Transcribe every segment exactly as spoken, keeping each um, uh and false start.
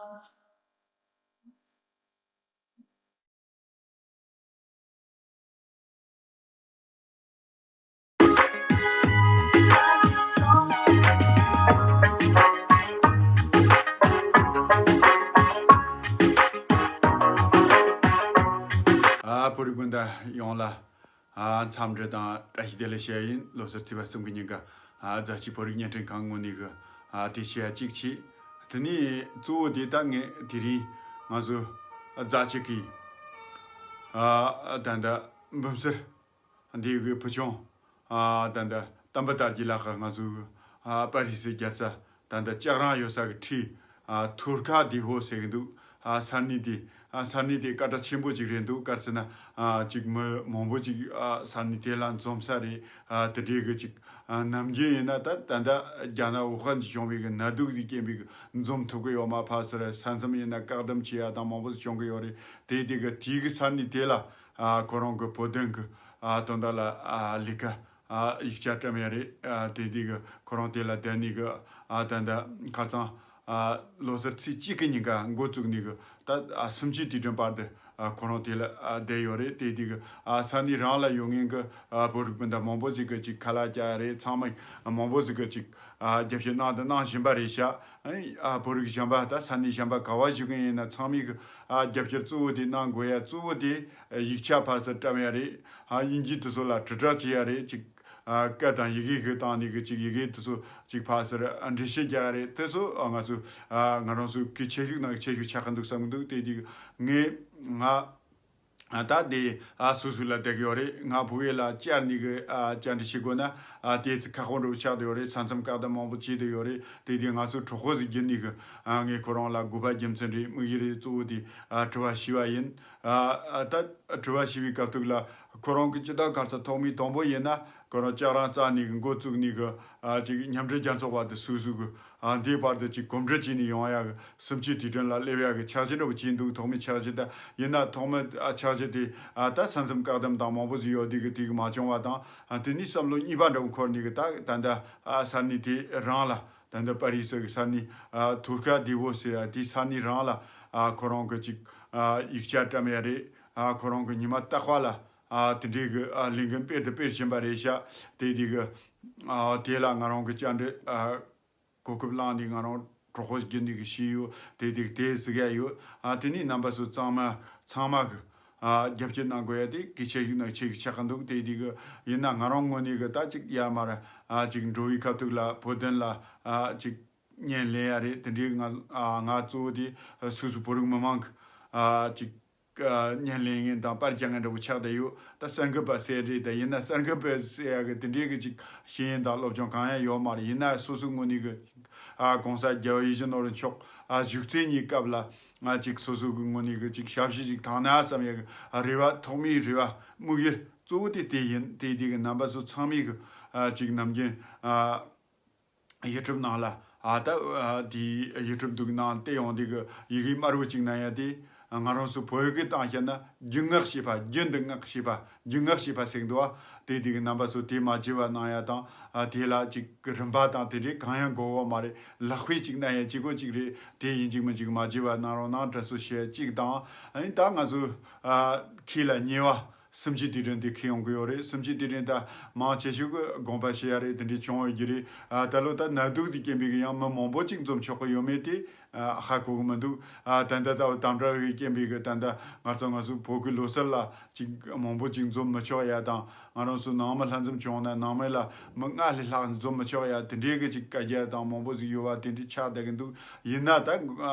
ཨ། བོད་རིགས་སྤུན་ཟླ་ཡོངས་ལ། ཨ། འཚམས་འདྲི་དང་བཀྲ་ཤིས་བདེ་ལེགས་ཞུ་ཡ་ཡིན། ལོ་གསར་ཚེས་པ་གསུམ་གྱི་ཉིན་ཀ། ཨ། རྫ་ཆུ་བོད་རིགས་བརྙན་འཕྲིན་ཁང་ངོས་ནས་གི། ཨ། དེ་ཞུ་ཡ་གཅིག་བྱས། དེ་ནས་གཙོ་བོ་དེ་ད་ངས་དེ་རིང་ང་ཚོ་རྫ་ཆུ་གི། ཨ། ད་ལྟ་འབུམ་སར་འདི་གི་བུ་ཆུང་། ཨ། ད་ལྟ་དམ་པ་དར་རྒྱས་ལགས་ཀྱིས་ང་ཚོ། ཨ། པ་རི་སི་རྒྱལ་ས་ད་ལྟ་ལྕགས་རང་ཡོད་ས་གི་འཁྲིས། ཨ། ཐུར་ཁ་དི་ཧོ་ཟེར་གི་འདུག་ཨ། ས་གནས་དེ། ཨ། ས་གནས་དེ་སྐད་གྲགས་ཆེན་པོ་ཅིག་རེད་འདུག་ག་རེ་ཟེར་ན། ཨ། ཅིག་མི་མང་པོ་ཅིག་ཨ། ས་གནས་དེ་ལ་འཛོམས་ས་རེད། ཨ། དེ་འདྲའི་གི་ཅིག་ཨ། ནམ་རྒྱུན་ཡིན་ན་ད་ད་ལྟ་རྒྱ་ནག་ཝུ་ཧན་གྱི་བྱུང་བའི་གི་ནད་དུག་དེ་རྐྱེན་པས་གི་འཛོམས་ཐུབ་གི་ཡོད་མ། ཕར་ཚུར་ས་མཚམས་ཡིན་ན་བཀག་སྡོམ་བྱེད་ཡ་དང་མང་པོ་ཞིག་བྱུང་གི་ཡོད་རེད། དེ་དེ་གི་དེའི་གི་ས་གནས་དེ་ལ། ཨ། ཁོ་རང་གི་བོད་དོན་གི། ཨ། དོན་དག་ལ། ཨ། ལས་ཀ། ཨ། ཡིག་ཆ་བཀྲམ་ཡ་རེད། ཨ། དེ་དེ་གི་ཁོ་རང་དེ་ལ་བསྡད་ནས་གི། ཨ། ད་ལྟ་ཁ་སང་། ཨ། ལོ་གསར་ཚེས་གཅིག་གི་ཉིན་ཀ་འགོ་བཙུགས་ནས་གི་ད། ཨ། གསུམ་བཅུའི་དུས་དྲན་བར་དུ། ཨ། ཁོ་རང་དེ་ལ། ཨ། བསྡད་ཡོད་རེད། དེ་དེ་གི། ཨ། ས་གནས་རང་ལ་ཡོད་མཁན་གི། ཨ། བོད་རིགས་སྤུན་ཟླ་མང་པོ་ཞིག་གིས་ཅིག་ཁ་ལག་བཅག་ཡ་རེད། ཚང་མ་མང་པོ་ཞིག་གིས་ཅིག་ཨ། རྒྱབ་སྐྱོར་གནང་དང་གནང་བཞིན་པ་རེད་ཤག་ཨ། བོད་རིགས་གཞན་པ་ད་ས་གནས་གཞན་པ་ག་བ་བཞུགས་མཁན་ཡིན་ན་ཚང་མས་གི། ཨ། རྒྱབ་སྐྱོར་གཙོ་བོ་དེ་གནང་དགོས་ཡ། གཙོ་བོ་དེ་ཡིག་ཆ་ཕར་ཚུར་བཀྲམ་ཡ་རེད། ཨ། དབྱིན་ཇི་དེ་ཚོ་ལ་དྲིལ་བསྒྲགས་བྱེད་ཡ་རེད། ཅིག་ཨ། སྐད་དང་ཡི་གེ་གི་སྟེང་ནས་གི་ཅིག་ཡི་གེ་དེ་ཚོ་ཅིག་ཕར་ཚུར། ཨ། འགྲེལ་བཤད་རྒྱག་ཡ་རེད། དེ་ཚོ། ཨ། ང་ཚོ། ཨ། ང་རང་ཚོ་གི་ཆེ་ཤོས་ནང་གི་ཆེ་ཤོས་ཆགས་ཀྱི་འདུག་བསམ་གི་འདུག་དེ་དེ་ངས་ང་། ཨ། ད་དེ། ཨ། སུ་སུ་ལ་བསྡད་ཀྱི་ཡོད་རེད། ང་བུ་ཡེ་ལ་བཅར་ནས་གི། ཨ། བཅར་འདྲི་བྱེད་དགོས་ན། ཨ། དེ་ཚོ་ཁག་པོ་འདྲ་བོ་ཆགས་བསྡད་ཡོད་རེད། ས་མཚམས་བཀག་སྡོམ་མང་པོ་བྱས་བསྡད་ཡོད་རེད། དེ་དེ་ང་ཚོ་གྲོགས་པོ་ཟིག་བརྒྱུད་ནས་གི། ཨ། ངས་ཁོ་རང་ལ་དགོས་པ་རྒྱུ་མཚན་རེད། དམིགས་ཡུལ་རེད། གཙོ་བོ་དེ། ཨ། དྲི་བ་ཞུས་པ་ཡིན། ཨ། ཨ། ད་དྲི་བ་ཞུས་པའི་སྐབས་ཐོག་ལ་ཁོ་རང་གི་སྤྱི་བཏང་ག་རེ་ཟེར། ཐོག་མའི་དང་པོ་ཡིན་ན་ཁོ་རང་ལྕགས་རང་རྩ་ནས་གི་འགོ་བཙུགས་ནས་གི། ཨ། ཅིག་མཉམ་འབྲེལ་རྒྱལ་ཚོགས་བར་དུ་སུ་སུ་གི། ཨ། འདིའི་བར་དུ་ཅིག་གོམ་བགྲོད་བྱས་ནས་ཡོང་ཡ་གི། གསུམ་བཅུའི་དུས་དྲན་ལ་སླེབས་ཡ་གི་འཆར་གཞི་འདྲ་བོ་བྱས་འདུག་ཐོག་མའི་འཆར་གཞི་ད་ཡིན་ན། ཐོག་མའི། ཨ། འཆར་གཞི་དེ། ཨ། ད་ས་མཚམས་བཀག་སྡོམ་དང་མང་པོ་ཟིག་ཡོད་དུས་གི་དེ་གི་མ་བྱུང་བ་དང་། ཨ། དེ་ནས་བསམ་བློ་གཉིས་པ་འདྲ་བོ་འཁོར་ནས་གི་ད་ད་ལྟ། ཨ། ས་གནས་དེ་རང་ལ། ད་ལྟ་པ་རི་སི་གི་ས་གནས། ཨ། ཐུར་ཁ་དི་ཧོ་ཟེར་ཡ་དེ་ས་གནས་རང་ལ། ཨ། ཁོ་རང་གི་ཅིག་ཨ། ཡིག་ཆ་བཀྲམ་ཡ་རེད། ཨ། ཁོ་རང་གི་ཉི་མ་རྟག་པ་ལ། ཨ། དེ་འདྲའི་གི། ཨ། ལས་འགན་སྤེལ་དང་སྤེལ་བཞིན་པ་རེད་ཤག་དེ་དེ་གི། ཨ། དེ་ལ་ང་རང་གི་བཅར་འདྲི། ཨ། གོ་སྐབས་བླངས་ནས་ང་རང་གྲོགས་པོ་བརྒྱུད་ནས་གི་ཞུས་ཡོད། དེ་དེ་གི་དེ་གཟིགས་ཡ་ཡོད། ཨ། དེ་ནས་རྣམ་པ་ཚོ་ཚང་མ། ཚང་མ་གི། ཨ། རྒྱབ་སྐྱོར་གནང་དགོས་ཡ་དེ་གལ་ཆེ་ཤོས་ནང་ཆེ་གི་ཆགས་ཀྱི་འདུག་དེ་དེ་གི་ཡིན་ན་ང་རང་ངོས་ནས་གི་ད་ཅིག་ཡར་མར། ཨ། ཅིག་འགྲོ་བའི་ཁ་ཐུག་ལ་བོད་དོན་ལ། ཨ། ཅིག་བརྙན་ལེན་ཡ་རེད། དེ་འདྲའི་ང་། ཨ། ང་གཙོ་བོ་དེ་སོ་སོ་བོད་རིགས་མི་མང་གི། ཨ། ཅིག་ཨ། བརྙན་ལེན་མཁན་དང་པར་རྒྱག་མཁན་འདྲ་བོ་ཆགས་བསྡད་ཡོད། ད་གསར་འགོད་པ་ཟེར་རེད། ད་ཡིན་ན་གསར་འགོད་པ་ཟེར་ཡ་གི་དེ་འདྲའི་གི་ཅིག་ཤེས་ཡོན་དང་སློབ་སྦྱོང་གང་ཡང་ཡོད་མ་རེད། ཡིན་ན་སོ་སོའི་ངོས་ནས་གི། ཨ། ༸གོང་ས་རྒྱལ་བ་ཡིད་བཞིན་ནོར་བུ་མཆོག་ཨ། བཞུགས་ཚེ་གཉིས་སྐབས་ལ། ང་ཅིག་སོ་སོ་གི་ངོས་ནས་གི་ཅིག་ཞབས་ཕྱི་ཅིག་བཏང་ན་བསམ་ཡ་གི། ཨ། རེ་བ། ཐོག་མའི་རེ་བ། དམིགས་ཡུལ་གཙོ་བོ་དེ་དེ་ཡིན། དེ་དེ་གི་རྣམ་པ་ཚོ་ཚང་མས་གི། ཨ། ཅིག་ནམ་རྒྱུན། ཨ། ཡུ་ཊུབ་ནང་ལ། ཨ། ད། ཨ། དེའི་ཡུ་ཊུབ་འདུག་ནང་བལྟས་ཡོང་དུས་གི་ཡི་གེ་དམར་པོ་གཅིག་ནང་ཡ་དེ། ང་རང་ཚོ་བོད་ཡིག་གི་སྟེང་བཤད་ན་རྒྱུན་མངགས་བྱས་པ། རྒྱུན་དུ་མངགས་བྱས་པ། རྒྱུན་མངགས་བྱས་པ་ཟེར་གི་འདུག་བ། དེ་དེ་གི་རྣམ་པ་ཚོ་དེ་མ་བརྗེད་པ་གནང་ཡ་དང་། ཨ། དེ་ལ་ཅིག་རིན་པ་དང་དེ་འདྲའི་གང་ཡང་དགོས་པ་མ་རེད། ལག་དཔེ་གཅིག་ནང་ཡ་གཅིག་པོ་གཅིག་རེད། དེ་ཡིན་གཅིག་མིན་གཅིག་མ་བརྗེད་པ་གནང་རོགས་གནང་། དྲན་གསོ་ཞུ་ཡ་གཅིག་དང་། ཨ་ནི་ད་ང་ཚོ། ཨ། ཁྱེད་ལ་ཉེ་བ། གསུམ་བཅུའི་དུས་དྲན་དེ་འཁེལ་ཡོང་གི་ཡོད་རེད། གསུམ་བཅུའི་དུས་དྲན་ད་མང་ཆེ་ཤོས་ཀྱིས་དགོངས་པ་བཞེས་ཡ་རེད། དེ་འདྲའི་བྱུང་ཡོད་ཀྱི་རེད། ཨ། ད་ལོ་ད་ནད་དུག་དེ་རྐྱེན་པས་ཀྱི་ཡང་མི་མང་པོ་གཅིག་འཛོམས་ཆོག་གི་ཡོད་མེད་དེ། ཨ། ཧ་གོ་གི་མི་འདུག་ཨ། ད་ལྟ་ད་དམ་དྲག་གི་རྐྱེན་པས་ཀྱི་ད་ལྟ་ང་ཚོ་ང་ཚོ་བོད་ཀྱི་ལོ་གསར་ལ་གཅིག་མང་པོ་གཅིག་འཛོམས་མི་ཆོག་ཡ་དང་། ང་རང་ཚོ་ནང་མི་ལྷན་འཛོམས་བྱུང་ན་ནང་མི་ལ་མི་ལྔ་ལས་ལྷག་འཛོམས་མི་ཆོག་ཡ་དེ་འདྲའི་གི་གཅིག་བཀའ་རྒྱ་དང་མང་པོ་ཟིག་ཡོད་པ་དེ་འདྲའི་ཆགས་བསྡད་ཀྱི་འདུག་ཡིན་ན་ད། ཨ།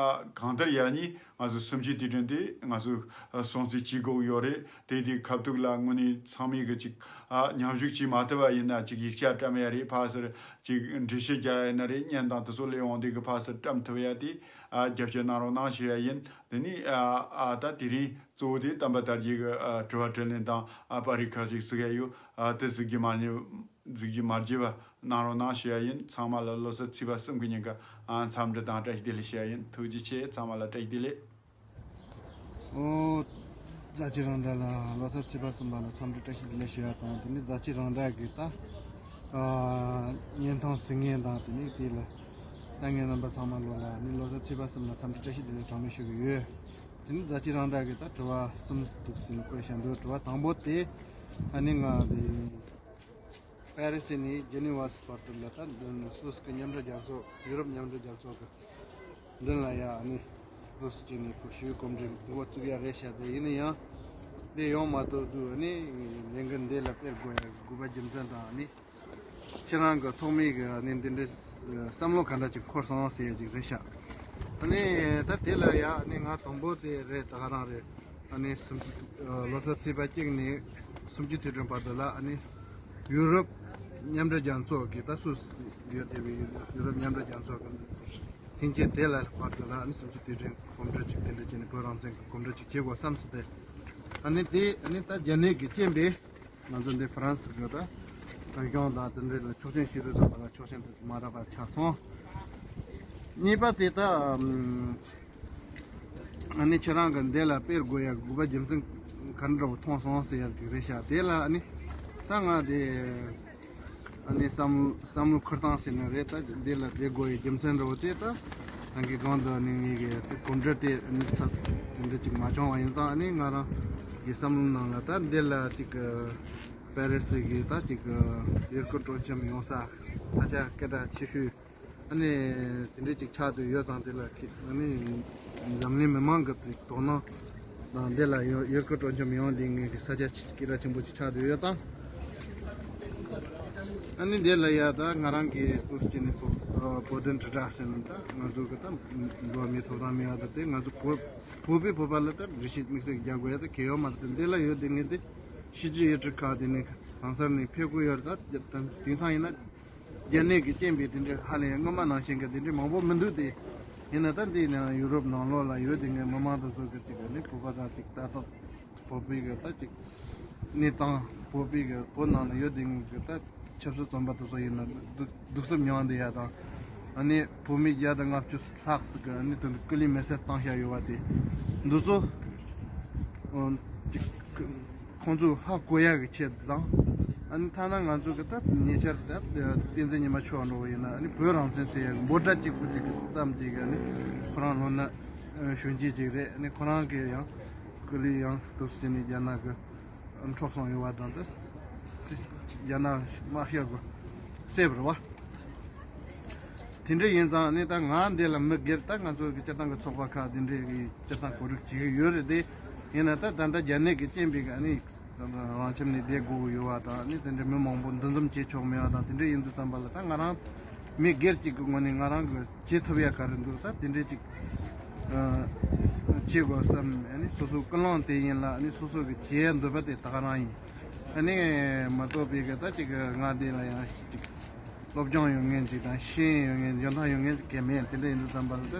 གང་ལྟར་ཡ་གཉིས། ང་ཚོ་གསུམ་བཅུའི་དུས་དྲན་དེ་ང་ཚོ་སྲུང་བརྩི་བྱེད་དགོས་ཀྱི་ཡོད་རེད། དེ་དེའི་ཁ་ཐུག་ལ་དངོས་གནས་ཚང་མས་གི་ཅིག་ཨ། མཉམ་ཞུགས་བྱེད་མ་ཐུབ་པ་ཡིན་ན་ཅིག་ཡིག་ཆ་བཀྲམ་ཡ་རེད། ཕར་ཚུར་ཅིག་འགྲེལ་བཤད་རྒྱག་ཡ་ཡིན་ན་རེད། བརྙན་དང་དེ་ཚོ་སླེབས་འོང་དུས་གི་ཕར་ཚུར་བཀྲམ་ཐུབ་ཡ་དེ། ཨ། རྒྱབ་སྐྱོར་གནང་རོགས་གནང་ཞུ་ཡ་ཡིན། དེ་ནས། ཨ། ཨ། ད་དེ་རིང་གཙོ་བོ་དེ་དམ་པ་དར་རྒྱས་གི། ཨ། དྲི་བ་དྲིས་ལན་དང་། ཨ། པར་རིས་ཁག་ཅིག་གཟིགས་ཡ་ཡོད། ཨ། དེ་གཟིགས་རྒྱུ་མ་ཉེ། གཟིགས་རྒྱུ་མ་བརྗེད་པ་གནང་རོགས་གནང་ཞུ་ཡ་ཡིན། ཚང་མ་ལ་ལོ་གསར་ཚེས་པ་གསུམ་གྱི་ཉིན་ཀ། ཨ། འཚམས་འདྲི་དང་བཀྲ་ཤིས་བདེ་ལེགས་ཞུ་ཡ་ཡིན། ཐུགས་རྗེ་ཆེ། ཚང་མ་ལ་བཀྲ་ཤིས་བདེ་ལེགས། ཨོ། རྫ་ཆུ་རང་འདྲ་ལ་ལོ་གསར་ཚེས་པ་གསུམ་པ་ལ་འཚམས་འདྲི་བཀྲ་ཤིས་བདེ་ལེགས་ཞུ་ཡ་དང་། དེ་ནས་རྫ་ཆུ་རང་འདྲ་གི་ད། ཨ། བརྙན་ཐུང་གཟིགས་མཁན་དང་། དེ་ནས་དེ་ལ། ལྟ་མཁན་རྣམ་པ་ཚང་མ་ལོ་ལ་ནི་ལོ་གསར་ཚེས་པ་གསུམ་ལ་འཚམས་འདྲི་བཀྲ་ཤིས་བདེ་ལེགས་གྲངས་མེད་ཞུ་གི་ཡོད། དེ་ནི་རྫ་ཆེན་རང་འདྲ་གི་ད་དྲི་བ་གསུམ་འདུག་ཟིན་བཀོད་བཞག་འདུག་དྲི་བ་དང་པོ་དེ་ཨ་ནི་ང་དེ་པེ་རི་སི་ནས་ཇི་ནི་ཝ་བར་དུ་ལ་ད་འདི་ནི་སུད་སི་གི་མཉམ་འབྲེལ་རྒྱལ་ཚོགས་ཡུ་རོབ་མཉམ་འབྲེལ་རྒྱལ་ཚོགས་ཀྱི་མདུན་ལ་ཡ་ཨ་ནི་སུད་སི་ཅན་ནས་ཁོ་ཞི་བའི་གོམ་བགྲོད་འདུ་བ་བཙུགས་ཡ་རེད་ཤག་དེ་ཡིན་ན་ཡང་འདི་ཡོང་མ་ཐུབ་དུས་ཨ་ནི་ལས་འགུལ་འདི་ལ་སྤེལ་དགོས་ཡ་དགོས་པ་རྒྱུ་མཚན་དང་ཨ་ནི། ཁྱེད་རང་གི་ཐོག་མའི་གི་ནི་འདི་འདྲའི་བསམ་བློ་ག་འདྲ་ཅིག་འཁོར་སོང་ཟེར་ཡ་ཅིག་རེད་ཤག་ཨ་ནི་ད་དེ་ལ་ཡ་ཨ་ནི་ང་དང་པོ་དེ་རེད། ད་ག་རང་རེད། ཨ་ནི་སུམ་ཅུ་ལོ་གསར་ཚེས་པ་གཅིག་ནས་སུམ་ཅུ་དུས་དྲན་བར་དུ་ལ་ཨ་ནི་ཡུ་རོབ་མཉམ་འབྲེལ་རྒྱལ་ཚོགས་ཀྱི་ད་སུད་སི་ཡོད་བསྡད་པའི་ཡུ་རོབ་མཉམ་འབྲེལ་རྒྱལ་ཚོགས་ཀྱི་མཐུན་རྐྱེན་དེ་ལ་བར་དུ་ལ་ཨ་ནི་སུམ་ཅུ་དུས་དྲན་གོམ་བགྲོད་ཅིག་དེ་འདྲ་བྱས་ནས་བོད་རང་བཙན་གྱི་གོམ་བགྲོད་ཅིག་བྱེད་དགོས་བསམ་སོང་སྟེ། ཨ་ནི་དེ་ཨ་ནི་ད་རྒྱ་ནད་ཀྱི་རྐྱེན་པས། ང་ཚོ་འདི་ཧྥ་རན་སི་གི་ད་རྒྱ་གཞུང་དང་དེ་འདྲའི་ལ་ཆོག་མཆན་ཞུ་དུས་ཙམ་པ་ལ་ཆོག་མཆན་དེ་ཚོ་མ་རག་པ་ཆགས་སོང་། གཉིས་པ་དེ་ད་ཨ་ནི་ཁྱེད་རང་གི་འདི་ལ་སྤེལ་དགོས་ཡ་དགོས་པ་རྒྱུ་མཚན་ག་འདྲ་བོ་མཐོང་སོང་ཟེར་ཡ་ཅིག་རེད་ཤག་དེ་ལ་ཨ་ནི་ད་ང་དེ་ཨ་ནི་བསམ་བསམ་བློ་འཁོར་སྟངས་ཟེར་ན་རེད། ད་འདི་ལ་བསྡད་དགོས་ཡའི་རྒྱུ་མཚན་འདྲ་བོ་དེ་ད་ད་གིན་གོང་དུ་ཨ་ནི་ངེད་ཀྱི་གོམ་བགྲོད་དེ་ཨ་ནི་ཚར་དེ་འདྲ་ཅིག་མ་བྱུང་བ་ཡིན་ཙང་ཨ་ནི་ང་རང་གི་བསམ་བློ་ནང་ལ་ད་འདི་ལ་ཅིག་པེ་རི་སི་གི་ད་ཅིག་ཡུལ་སྐོར་སྤྲོ་འཆམ་ཡོང་ས་ས་ཆ་སྐད་གྲགས་ཆེ་ཤོས། ཨ་ནི་དེ་འདྲས་ཅིག་ཆགས་བསྡད་ཡོད་ཙང་དེ་ལ་ཁི་ཨ་ནི་འཛམ་གླིང་མི་མང་གི་དོ་སྣང་དང་དེ་ལ་ཡོ་ཡུལ་སྐོར་སྤྲོ་འཆམ་ཡོང་དེ་ངེད་ཀྱི་ས་ཆ་སྐད་གྲགས་ཆེན་པོ་ཅིག་ཆགས་བསྡད་ཡོད་ཙང་། ཨ་ནི་དེ་ལ་ཡ་ད་ང་རང་གི་ཏུས་ཅི་ནི་བོ་བོད་དོན་དྲིལ་བསྒྲགས་ཟེར་ན་ད་ང་ཚོ་གི་ད་འགྲོ་བ་མིའི་ཐོབ་ཐང་མེད་པ་ད་དེ་ང་ཚོ་བོད་བོད་པའི་བོད་པ་ལ་ད་འགྲེལ་བཤད་དམིགས་བསལ་རྒྱག་དགོས་ཡ་ད་གལ་ཡོད་མ་རེད། དེ་འདི་ལ་ཡོད་དེ་ངེད་དེ་ཕྱི་རྒྱལ་ཡུལ་གྲུ་ཁག་དེ་ནས་གང་སར་ནས་ཕེབས་དགོས་ཡོད་རེད། ད་དེང་སང་ཡིན་ན། རྒྱ་ནད་ཀྱི་རྐྱེན་པས་དེ་འདྲའི་ཧ་ལས་སྔོན་མ་ནང་བཞིན་གྱི་དེ་འདྲའི་མང་པོ་མི་འདུག་སྟེ། ཡིན་ན་ད་འདི་ནང་ཡུ་རོབ་ནང་ལོགས་ལ་ཡོད་དེ་ངའི་མི་མང་དེ་ཚོ་གི་ཅིག་ནི་བོད་པ་དང་ཅིག་ལྟ་སྟངས་བོད་པའི་གི་ད་ཅིག་གནས་སྟངས་བོད་པའི་གི་བོད་ནང་ལ་ཡོད་དེ་ངའི་གི་ད་ཆབ་སྲིད་བཙོན་པ་དེ་ཚོ་ཡིན་ན་སྡུག་སྡུག་སྲན་མྱོང་བསྡད་ཡ་དང་། ཨ་ནི་བོད་མི་བརྒྱ་དང་ལྔ་བཅུ་ལྷག་ཟིག་གི་ཨ་ནི་དེ་འདྲ་སྐུ་ལུས་མེར་སྲེག་བཏང་བཞག་ཡོད་པ་དེ་འདི་ཚོ། ཨ་ཅིག་ཁོང་ཚོས་ཧ་གོ་ཡག་གི་ཆེད་དུ་དང་། ཨ་ནི་ཐ་ན་ང་ཚོ་གི་ད་ཉེ་ཆར་ད་བསྟན་འཛིན་ཉི་མ་མཆོག་འགྲོ་བ་ཡིན་ན་ཨ་ནི་བོད་རང་བཙན་ཟེར་ཡག་གི་འབོད་སྒྲ་གཅིག་པུ་གཅིག་གི་ཙམ་གཅིག་གི་ཨ་ནི་ཁོ་རང་ལོ་ན་གཞོན་སྐྱེས་གཅིག་རེད། ཨ་ནི་ཁོ་རང་གི་ཡང་སྐུ་ལུས་ཡང་དུ་ཟིན་ནས་རྒྱ་ནག་གི་འཕྲོག་སོང་ཡོད་པ་དང་ད་སི་རྒྱ་ནག་དམར་ཤོག་གི་བསད་པ་རེད་བ། དེ་འདྲ་ཡིན་ཙང་ནི་ད་ང་འདི་ལ་མི་སྒེར་ད་ང་ཚོ་གི་སྤྱིར་བཏང་གི་ཚོགས་པ་ཁག་དེ་འདྲའི་གི་སྤྱིར་བཏང་གོ་སྒྲིག་བྱེད་ཀྱི་ཡོད་རེད་དེ། ཡིན་ན་ད་ད་ལྟ་རྒྱ་ནད་ཀྱི་རྐྱེན་པས་གི་ནི་རང་ཁྱིམ་ནས་བསྡད་དགོས་ཀྱི་ཡོད་པ་དང་ནི་དེ་འདྲའི་མི་མང་པོ་འདུ་འཛོམས་བྱེད་ཆོག་མེད་པ་དང་དེ་འདྲ་ཡིན་དུས་ཙམ་པ་ལ་ད་ང་རང་མི་སྒེར་གཅིག་གི་ངོས་ནས་ང་རང་གི་བྱེད་ཐུབ་ཡ་ག་རེ་འདུག་ད་དེ་འདྲའི་ཅིག་བྱེད་དགོས་བསམ། ཨ་ནི་སོ་སོའི་ཀུན་སློང་དེ་ཡིན་ལ་ཨ་ནི་སོ་སོ་གི་བྱེད་ཡ་འདོད་པ་དེ་ད་ག་རང་ཡིན། ཨ་ནི་མ་གཏོགས་པའི་གི་ད་ཅིག་ང་འདི་ལ་ཡང་ཅིག་སློབ་སྦྱོང་ཡོད་མཁན་ཅིག་དང་ཤེས་ཡོན་ཡོད་མཁན་འཇོན་ཐང་ཡོད་མཁན་ཅིག་གལ་མེད། དེ་འདྲ་ཡིན་དུས་ཙམ་པ་ལ་ད་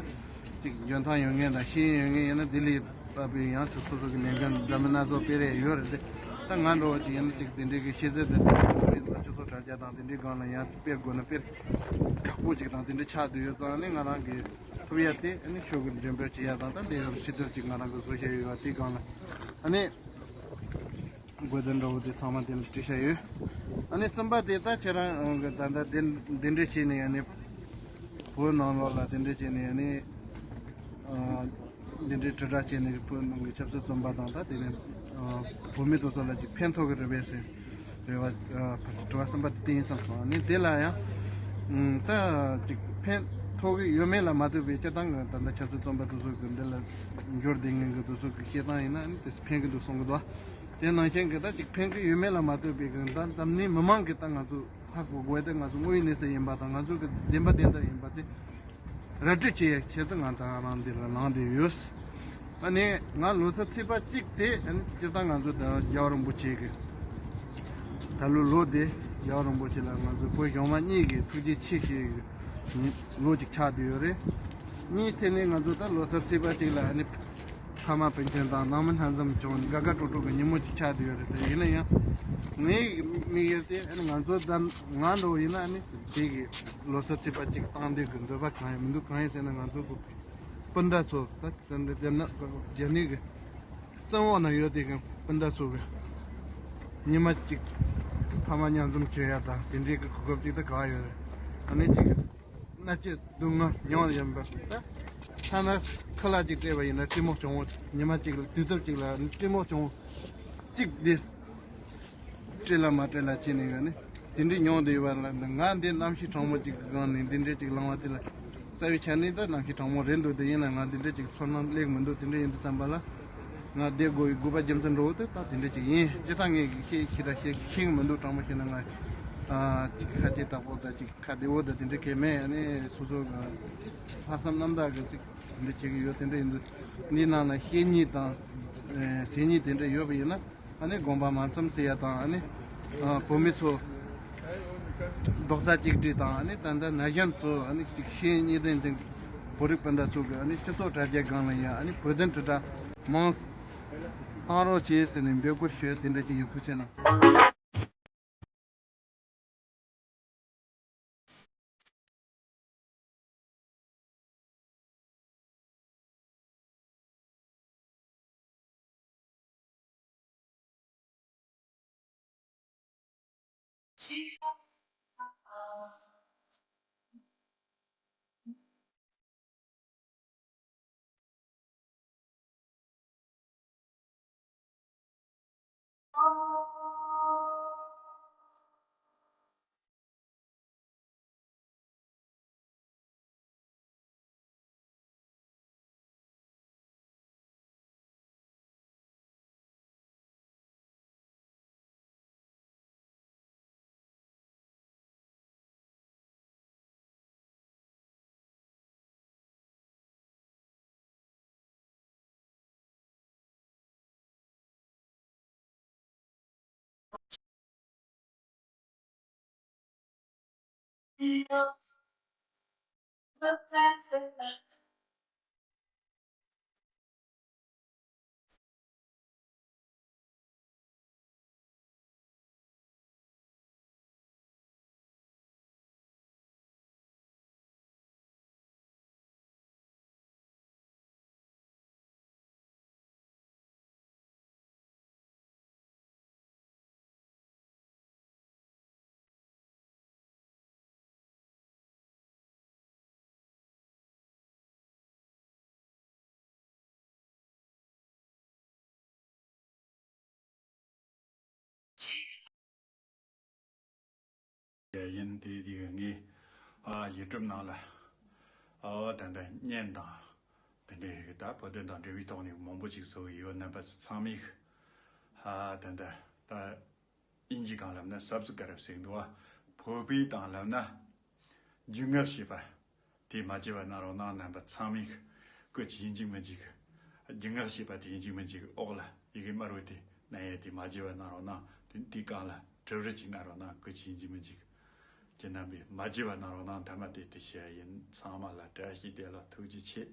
ཅིག་འཇོན་ཐང་ཡོད་མཁན་དང་ཤེས་ཡོན་ཡོད་མཁན་ཡིན་ན་ལྡི་ལི་ལྟ་བུའི་ཡང་ཅིག་སོ་སོ་གི་ལས་འགན་འདྲ་མིན་སྣ་ཚོགས་སྤེལ་རེ་ཡོད་རེད་དེ། ད་ང་འདྲ་བོ་ཅིག་ཡིན་ན་ཅིག་དེ་འདྲའི་གི་ཤེས་ཚད་དེ་དེ་འདྲ་ཅིག་ཡོད་ཡིན་ཙང་སྤྱི་ཚོགས་དྲ་རྒྱ་དང་དེ་འདྲའི་སྒང་ལ་ཡང་སྤེལ་དགོས་ན་སྤེལ་ཁག་པོ་ཅིག་དང་དེ་འདྲ་ཆགས་བསྡད་ཡོད་ཙང་ནི་ང་རང་གི་ཐུབ་ཡ་དེ་ཨ་ནི་ཤོག་གུ་འགྲེམས་སྤེལ་བྱེད་ཡ་དང་ད་འདི་ཡང་ཕྱི་དར་ཅིག་ང་རང་གི་བཟོ་བྱས་ཡོད་པ་དེའི་སྒང་ལ་ཨ་ནི། དགོས་དོན་འདྲ་བོ་དེ་ཚང་མ་དེ་ལ་བྲིས་བཞག་ཡོད། ཨ་ནི་གསུམ་པ་དེ་ད་ཁྱེད་རང་གི་ད་ལྟ་དེ་འདི་འདྲས་བྱས་ནས་ཨ་ནི་བོད་ནང་ལོགས་ལ་དེ་འདྲས་བྱས་ནས་ཨ་ནི་འདི་འདྲས་དྲིལ་བསྒྲགས་བྱས་ནས་བོད་ནང་གི་ཆབ་སྲིད་བཙོན་པ་དང་ད་དེ་ནས་བོད་མི་དེ་ཚོ་ལ་ཅིག་ཕན་ཐོགས་ཀྱི་རེད་པས་ཟེར་རེ་བ་ཕལ་ཆེར་དྲི་བ་གསུམ་པ་དེ་དེ་ཡིན་བསམ་སོང་། ཨ་ནི་དེ་ལ་ཡང་ད་ཅིག་ཕན་ཐོགས་ཀྱི་ཡོད་མེད་ལ་མ་ལྟོས་པའི་སྤྱིར་བཏང་གི་ད་ལྟ་ཆབ་སྲིད་བཙོན་པ་དེ་ཚོ་གི་འདི་ལ་འབྱོར་བསྡད་མཁན་གྱི་དེ་ཚོ་གི་བཤད་སྟངས་ཡིན་ན་ཨ་ནི་དེ་ཕན་གྱི་འདུག་གསུང་གི་འདུག་དེ་ནང་བཞིན་གྱི་ད་ཅིག་ཕན་གྱི་ཡོད་མེད་ལ་མ་ལྟོས་པའི་གི་ད་འཛམ་གླིང་མི་མང་གི་ད་ང་ཚོ་ཧ་གོ་དགོས་ཏེ་ང་ཚོ་དངོས་ཡོད་གནས་ཚུལ་ཡིན་པ་དང་ང་ཚོ་གི་བདེན་པ་བདེན་མཐའ་ཡིན་པ་དེ་ར་སྤྲོད་བྱེད་ཡའི་ཆེད་དུ་ང་ད་རང་འདི་ལ་ལངས་བསྡད་ཡོད། ཨ་ནི་ང་ལོ་གསར་ཚེས་པ་གཅིག་དེ་ཨ་ནི་སྤྱིར་བཏང་ང་ཚོ་ད་རྒྱལ་བ་རིན་པོ་ཆེ་གི་ད་ལོ་ལོ་དེ་རྒྱལ་བ་རིན་པོ་ཆེ་ལ་ང་ཚོ་བོད་གཞུང་མང་གཉིས་ཀྱི་ཐུགས་རྗེ་ཆེ་ཞུ་ཡའི་ལོ་གཅིག་ཆགས་བསྡད་ཡོད་རེད། གཉིས་དེ་ནི་ང་ཚོ་ད་ལོ་གསར་ཚེས་པ་གཅིག་ལ་ཨ་ནི། ཕ་མ་སྤུན་མཆེད་དང་ནང་མི་སྣ་འཛོམས་བྱུང་དགའ་དགའ་སྤྲོ་སྤྲོ་གི་ཉིན་མོ་ཅིག་ཆགས་བསྡད་ཡོད་རེད། དེ་ཡིན་ན་ཡང་ངའི་དམིགས་ཡུལ་དེ་ཨ་ནི་ང་ཚོ་ད་ང་འདྲ་བོ་ཡིན་ན་ཨ་ནི་དེ་གི་ལོ་གསར་ཚེས་པ་གཅིག་བཏང་འདོད་ཀྱི་འདོད་པ་གང་ཡང་མི་འདུག་གང་ཡིན་ཟེར་ན་ང་ཚོ་གི་སྤུན་ཟླ་ཚོ་ད་ད་འདི་རྒྱ་ནག་རྒྱ་ནག་གི་བཙོན་འོག་ན་ཡོད་དེ་གི་སྤུན་ཟླ་ཚོ་གི་ཉི་མ་གཅིག་ཕ་མ་མཉམ་འཛོམས་བྱེད་ཡ་དང་དེ་འདྲའི་གི་གོ་སྐབས་ཅིག་ད་ག་ཡོད་རེད། ཨ་ནི་གཅིག་སྣ་བཅུ་དོན་ལྔ་མྱོང་ཡིན་པ། ད་ཐ་ན་ཁ་ལག་ཅིག་སྤྲད་པ་ཡིན་ན་སྤྲད་མོ་བྱུང་བོ། ཉི་མ་གཅིག་ལ་དུས་སྟབས་གཅིག་ལ་སྤྲད་མོ་བྱུང་བོ་གཅིག་འདི་སྤྲད་ལ་མ་སྤྲད་ལ་བྱས་ནས་ཡོད་ནི་དེ་འདྲའི་མྱོང་དུ་ཡོད་པ་ལ། ང་འདི་གནམ་གཤིས་གྲང་མོ་ཅིག་གི་སྒང་ནས་འདི་འདྲའི་ཅིག་ལངས་པ་དེ་ལ་རྩ་བའི་ཆ་ནས་ད་གནམ་གཤིས་གྲང་མོ་རེད་འདུག་དེ་ཡིན་ན་ང་འདི་འདྲའི་ཅིག་ཚོར་སྣང་སླེབས་མི་འདུག་དེ་འདྲ་ཡིན་དུས་ཙམ་པ་ལ་ང་བསྡད་དགོས་པའི་དགོས་པ་རྒྱུ་མཚན་འགྲོ་བོ་དེ་ད་དེ་འདྲ་ཅིག་ཡིན། སྤྱིར་བཏང་ངས་ཤེས་ཤེས་ར་ཤེས་ཤེས་ཀྱི་མི་འདུག་གྲང་མོ་ཤེས་ན་ང་ཅིག་ཁ་ལྕེ་དག་པོ་ད་ཅིག་ཁ་བདེ་བོ་དང་དེ་འདྲ་གས་མེད། ཨ་ནི་སོ་སོ་གི་ལྷག་བསམ་རྣམ་དག་གི་ཅིག་དེ་འདྲ་བྱེད་ཀྱི་ཡོད། དེ་འདྲ་ཡིན་དུས་འདི་ནང་ན་བཤད་ཉེས་དང་ཟེར་ཉེས་དེ་འདྲ་ཡོད་པ་ཡིན་ན་ཨ་ནི་དགོངས་པ་མ་ཚོམ་ཟེར་ཡ་དང་ཨ་ནི་བོད་མི་ཚོ་རྡོག་རྩ་གཅིག་སྒྲིལ་དང་ཨ་ནི་ད་ལྟ་ན་གཞོན་ཚོ་ཨ་ནི་ཅིག་བཤད་ཉེས་དེ་འཛིན་བོད་རིགས་སྤུན་ཟླ་ཚོ་གི་ཨ་ནི་སྤྱི་ཚོགས་དྲ་རྒྱ་སྒང་ལ་ཡ་ཨ་ནི་བོད་དོན་དྲིལ་བསྒྲགས་མང་བཏང་རོགས་བྱེད་ཟེར་ནས་འབོད་སྐུལ་ཞུ་ཡ་དེ་འདྲ་ཅིག་ཡིན། ཐུགས་རྗེ་གནང་། ཡིན། དེ་དེ་ངས་ཨ་ཡུ་ཊུབ་ནང་ལ་ཨ་ད་ལྟ་བརྙན་དང་དེ་འདྲའི་ད་བོད་དོན་དང་འབྲེལ་བའི་ཐོག་ནས་མང་པོ་ཅིག་བཟོ་གི་ཡོད། རྣམ་པ་ཚོ་ཚང་མས་ཨ་ད་ལྟ་ད་དབྱིན་ཇིའི་སྒང་ལབ་ན་སབ་སི་ཀ་རབ་ཟེར་གི་འདུག་བ། བོད་པའི་སྟེང་ལབ་ན་རྒྱུས་མངའ་བྱེད་པ་དེ་མ་བརྗེད་པ་གནང་རོགས་གནང་། རྣམ་པ་ཚང་མས་སྐུ་མཁྱེན་ཡིན་གཅིག་མིན་གཅིག་རྒྱུས་མངའ་བྱེད་པ་དེ་ཡིན་གཅིག་མིན་གཅིག་འོག་ལ་ཡི་གེ་དམར་པོ་དེ་བསྣན་ཡས་དེ་མ་བརྗེད་པ་གནང་རོགས་གནང་། དེ་དེའི་སྒང་ལ་དྲི་རེ་ཅིག་གནང་རོགས་གནང་། སྐུ་མཁྱེན་ཡིན་གཅིག་མིན་གཅིག་ཁྱེད་རྣམ་པས་མ་བརྗེད་པ་གནང་རོགས་གནང་། མཐའ་མ་དེ་དེ་བཤད་ཡིན། ཚང་མ་ལ་བཀྲ་ཤིས་བདེ་ལེགས། ཐུགས་རྗེ་ཆེ།